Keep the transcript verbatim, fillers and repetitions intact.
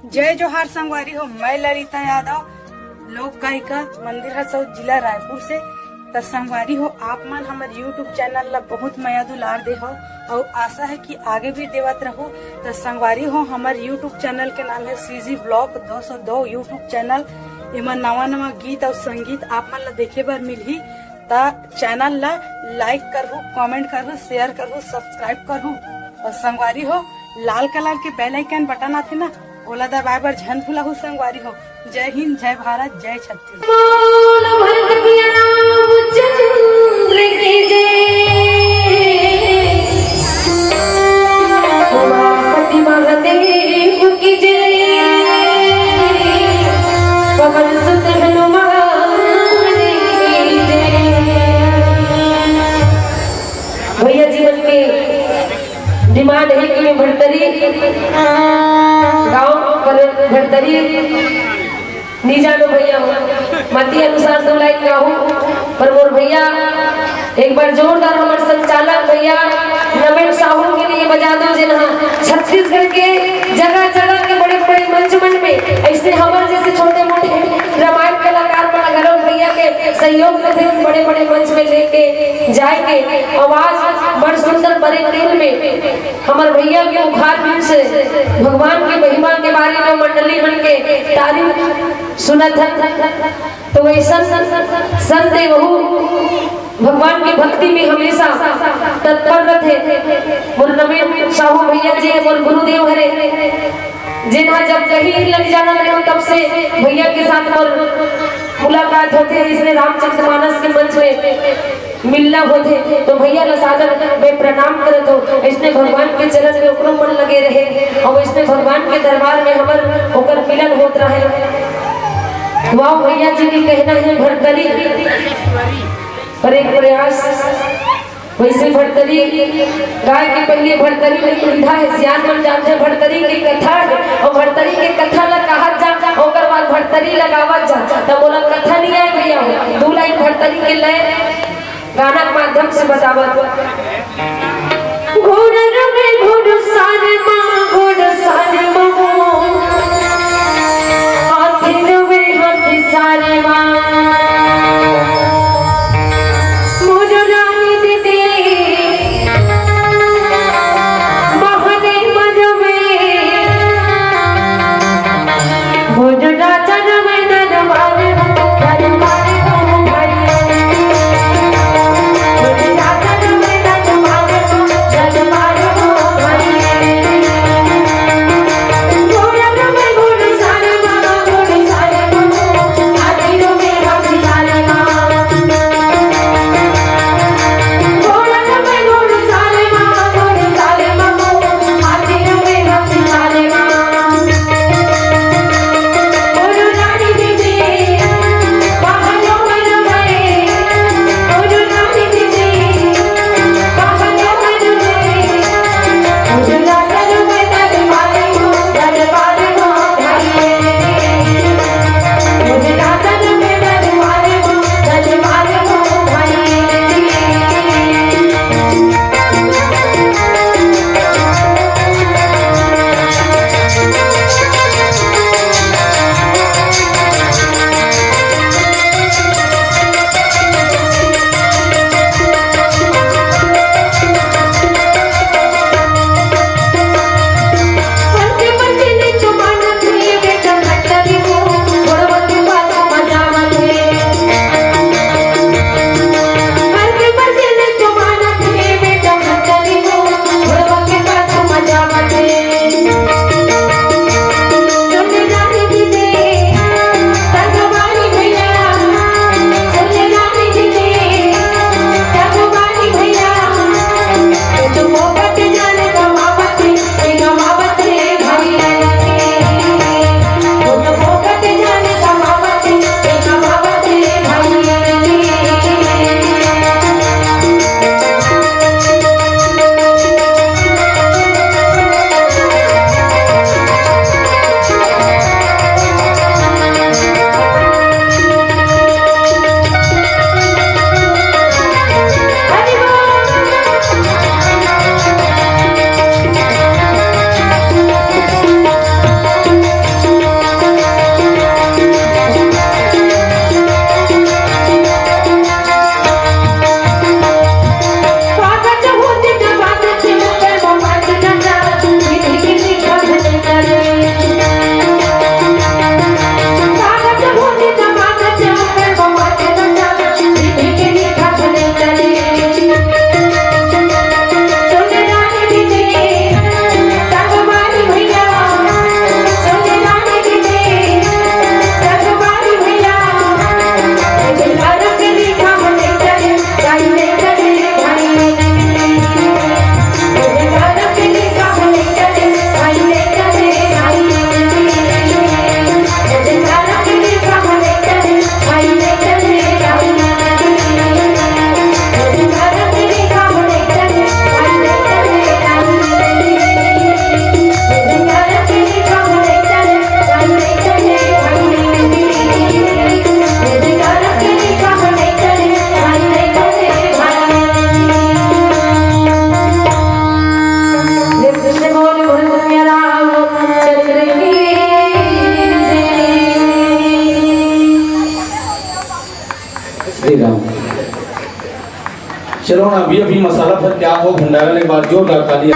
जय जोहार संगवारी हो, मैं ललिता यादव, लोक गायिका, मंदिर हसौद, जिला रायपुर से। त संगवारी हो, आप मन हमर YouTube चैनल ला बहुत मया दुलार दे हो, अउ आशा है कि आगे भी देवत रहो। त संगवारी हो, हमर YouTube चैनल के नाम है CG Vlog दो सौ दो YouTube चैनल। एमा नवा नवा गीत अउ संगीत आप मन ला देखे बर मिलही। त चैनल ला लाइक करहु, कमेंट करहु, शेयर करहु, सब्सक्राइब करहु। अउ संगवारी हो, लाल कलर के बेल आइकन बटन आथे ना, ओला दबाए बर झन भुलाहू संगवारी हो। जय हिंद, जय भारत, जय छत्तीसगढ़। बोल भक्त रामचंद्र की जय। उमापति महादेव की जय। पवन सुत हनुमान की जय। भैया जी मन के डिमांड है कि मैं भरतरी गाँव, पर भरतरी नहीं जानो भैया हो, मती अनुसार दो लाइन गाहूँ। पर मोर भैया, एक बार जोरदार हमर संचालक भैया नवीन साहू के लिए बजा दो, जिन्हा छत्तीसगढ़ के जगह जगह के बड़े बड़े मंच मन में ऐसे हमर जैसे छोटे मोटे रामायण कलाकार मन घलो भैया के सहयोग में थे, बड़े बड़े मंच में लेके जाएंगे। आवाज बड़ सुंदर बड़े तेल में हमर भैया के मुखारबिंद से भगवान के महिमा के बारे में मंडली मन के तारीफ सुनत हन। तो वैसन संत वहू भगवान के भक्ति में हमेशा तत्पर रहते। मोर नवीन साहू भैया जी मोर गुरुदेव हरे, जिन्हा जब कहीं लग जाना रहे तब से भैया के साथ मोर मुलाकात होते है। इसने रामचरितमानस के मंच में मिलना होथे तो भैया ला सादर मैं प्रणाम करत हूँ। इसने भगवान के चरण में ओकरो मन लगे रहे और इसने भगवान के दरबार में हमर ओकर मिलन होत रहे। वाह, भैया जी के कहना है भरतरी पर एक प्रयास। वैसे भरतरी गाय के पहले भरतरी में सुविधा है, सियान मन जानते हैं भरतरी के कथा है और भरतरी के कथा ला कहा जा, ओकर बाद भरतरी लगावत जा, तब बोला कथा नहीं आए भैया, दो लाइन भरतरी के लय गाना के माध्यम से बतावत। घोड़ा रवे घोड़ सारे माँ, घोड़ सारे माँ, हाथी रवे हाथी सारे माँ। मोर रानी दीदी, महादेव रवे, मोर राजा रवे, दरबार, दरबार। श्री राम। चलो ना, अभी अभी मसाला भर के आओ, भंडारा ने एक बार जोरदार ताली।